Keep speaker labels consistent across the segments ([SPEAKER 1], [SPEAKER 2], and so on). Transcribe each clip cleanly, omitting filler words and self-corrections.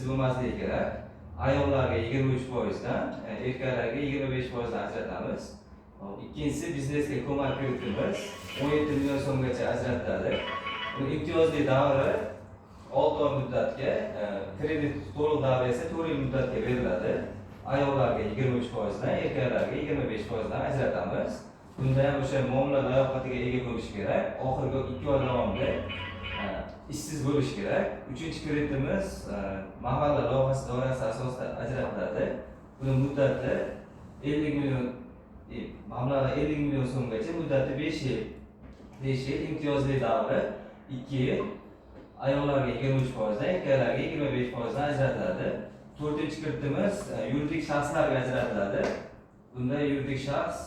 [SPEAKER 1] bo'lmasligi kerak. Ayollarga 23%dan, erkaklarga 25%dan ajratamiz. Hop, ikkinchisi biznesga ko'mak kreditimiz 17 million so'mgacha ajratiladi. Buni imtiyozli davri 6 oy muddatga, kredit to'liq davri esa 4 yil muddatga beriladi. Ayollarga 23%dan, erkaklarga 25%dan ajratamiz. Bunda ham o'sha muomala layoqatiga ega bo'lishi kerak. Oxirgi 2 oy davomida ishsiz bo'lishi kerak. Uchinchi kreditimiz mahalla loyihasi doirasi asosida ajratiladi. Buni muddati 50 million, mablag'i 50 million so'mgacha, muddati 5 yil. 5 yil, imtiyozli davri 2 yil. Ayollarga 23%dan, erkaklarga 25%dan ajratiladi. To'rtinchi kreditimiz yuridik shaxslarga ajratiladi. Bunda yuridik shaxs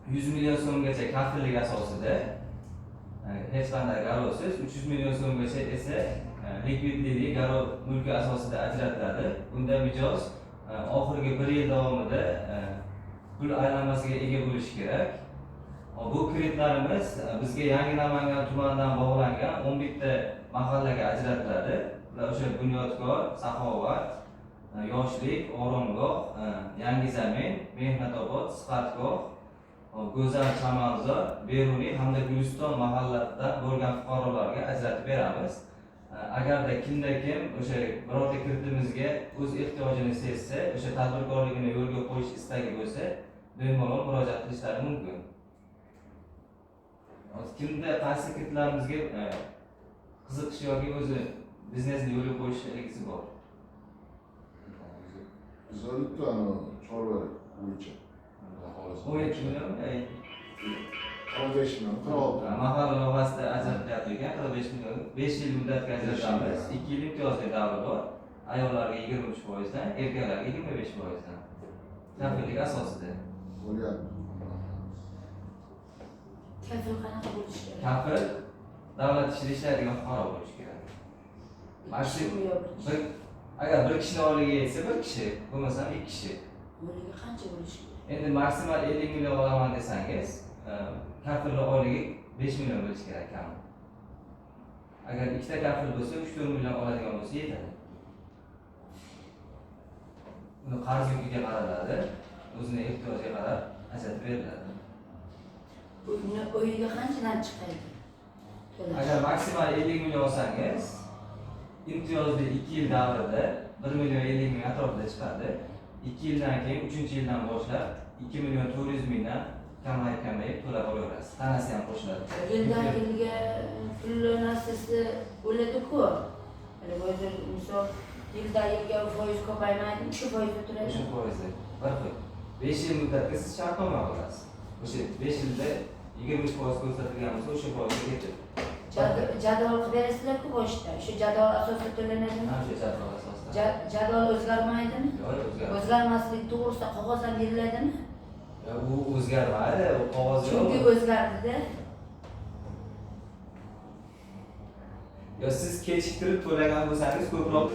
[SPEAKER 1] 100 million so'mgacha kafillik asosida, hech qanday garovsiz, 300 million so'mgacha esa likvidligi garov mulki asosida ajratiladi. Bunda mijoz oxirgi bir yil davomida pul aylanmasiga ega bo'lishi kerak. Bu kreditlarimiz bizga Yangi Namangan tumanidan bog'langan 11 ta mahallaga ajratiladi. Bular o'sha Bunyodkor, Saxovat, Yoshlik, Oromgoh, Yangi Zamin, Mehnatobod, Sihatgoh, Go'zal Chamanzor, Beruniy hamda Guliston mahallasidan bo'lgan fuqarolarga ajratib beramiz. Agarda kimda kim o'sha birorta kreditimizga o'z ehtiyojini sezsa, o'sha tadbirkorligini yo'lga qo'yish istagi bo'lsa, bemalol murojaat qilishlari mumkin. Hozir kimda qaysi kreditlarimizga qiziqish yoki o'zi biznesni yo'lga qo'yish ilgisi bor?
[SPEAKER 2] Bizlar bitta chorva bo'yicha. Xudo xohlasa.
[SPEAKER 1] 17 million.
[SPEAKER 2] 45 million, 46.
[SPEAKER 1] Mahalla loyihasida ajratilyapti ekan, 45 million, 5 yil muddatga ajratamiz, 2 yil imtiyozli davri bor. Ayollarga 23%dan, erkaklarga 25%dan. Kafillik asosida.
[SPEAKER 2] Bo'lyapti.
[SPEAKER 3] Kafil qanaqa bo'lishi kerak?
[SPEAKER 1] Kafil davlat ishida ishlaydigan fuqaro bo'lishi kerak. Mana shu
[SPEAKER 3] Kishimi yo bir kishi?
[SPEAKER 1] bir, agar bir kishini oyligiga yetsa bir kishi, bo'lmasam ikki kishi.
[SPEAKER 3] Oyligi qancha bo'lishi kerak?
[SPEAKER 1] Endi maksimal 50 million olaman desangiz, kafilni oyligi 5 million bo'lishi kerak kami. Agar ikkita kafil bo'lsa, 3-4 million oladigan bo'lsa yetadi. Uni qarz yukiga qaraladi, o'zini ehtiyojiga qarab ajratib beriladi.
[SPEAKER 3] Uni oyiga qanchadan chiqadi? To'lash.
[SPEAKER 1] Agar maksimal 50 million olsangiz, imtiyozli 2 yil davrida 1 million 50 ming atrofida chiqadi. 2 yildan keyin, 3-yildan boshlab 2 million 400 mingdan kamayib kamayib to'lab olaverasiz. Tanasi ham qo'shiladi.
[SPEAKER 3] Yildan yilga pul narsasi o'ladi-ku. Hali hozir misol yildan yilga foiz ko'paymaydi, shu foizda turadi.
[SPEAKER 1] O'sha foizi bir xil. 5 yil muddatga siz shartnoma qilasiz. O'sha 5 yilda 23% ko'rsatilgan bo'lsa, o'sha foizga ketadi.
[SPEAKER 3] Jadval qilib berasizlar-ku boshida. Shu jadval asosida to'lanadimi?
[SPEAKER 1] Ha, o'sha jadval asosida.
[SPEAKER 3] Jadval o'zgarmaydimi?
[SPEAKER 1] Yo'q, o'zgarmaydi.
[SPEAKER 3] O'zgarmasligi to'g'risida qog'oz ham beriladimi?
[SPEAKER 1] Ya, u o'zgarmaydi, u qog'oz yo'q.
[SPEAKER 3] Chunki o'zgardida.
[SPEAKER 1] Yo, siz kechiktirib to'lagan bo'lsangiz ko'proq.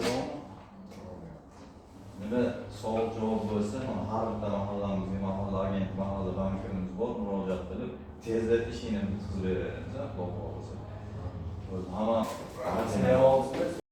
[SPEAKER 4] Nima savol javob bo'lsa, mana har bitta mahallamizga mahalla agent, mahalla bankimiz bor, murojaat qilib tezlatib ishingni bitkazib beramiz, xudo xohlasa. O'zi hamma